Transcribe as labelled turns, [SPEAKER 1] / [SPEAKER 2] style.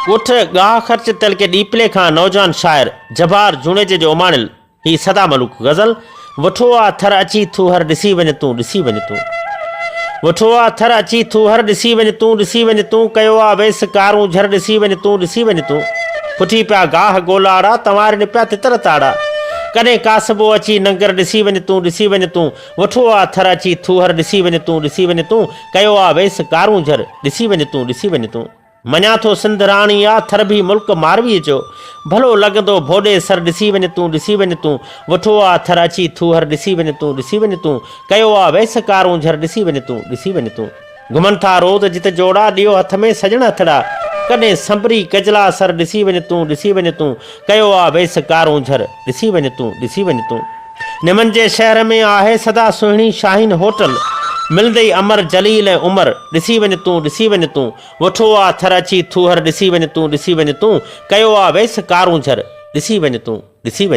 [SPEAKER 1] ڳوٺ گاهه خرچ تعلقي ڏيپلي کان نوجوان شاعر جبار جوڻيجي جو اماڻيل هي سدا ملوڪ غزل، وٺو آ ٿر اچي ٿوهر ڏسي وڃ تون ڏسي وڃ تون. وٺو آ ٿر اچي ٿوهر ڏسي وڃ تون ڏسي وڃ تون ڪيو آ ويس ڪارونجهر ڏسي وڃ تون ڏسي وڃ تون. ڦٽي پيا گاهه گولاڙا تنوارين پيا تتر تاڙا. ڪڏهن ڪاسبو اچي ننگر ڏسي وڃ تون ڏسي وڃ تون. وٺو آ ٿر اچي ٿوهر ڏسي وڃ تون ڏسي وڃ تون ڪيو آ ويس ڪارونجهر ڏسي وڃ تون ڏسي وڃ تون. مڃان ٿو سنڌ راڻي آ ٿر ڀي ملڪ مارويء جو ڀلو لڳندو ڀوڏي سر ڏسي وڃ تون ڏسي وڃ تون وٺو آ ٿر اچي ٿوهر ڏسي وڃ تون ڏسي وڃ تون ڪيو آ ويس ڪارونجهر ڏسي وڃ تون ڏسي وڃ تون. گهمن ٿا روز جت جوڙا ڏيو هٿ ۾ سڄڻ هٿڙا ڪڏهن سنبري ڪجلا سر ڏسي وڃ تون ڏسي وڃ تون ڪيو آ ويس ڪارونجهر ڏسي وڃ تون ڏسي وڃ تون. نمن جي شهر ۾ آهي سدا سهڻي شاهين هوٽل ملندئي امر جليل ۽ عمر ڏسي وڃ تون ڏسي وڃ تون وٺو آ ٿر اچي ٿوهر ڏسي وڃ تون ڏسي وڃ تون ڪيو آ ويس ڪارونجهر ڏسي وڃ تون ڏسي وڃ.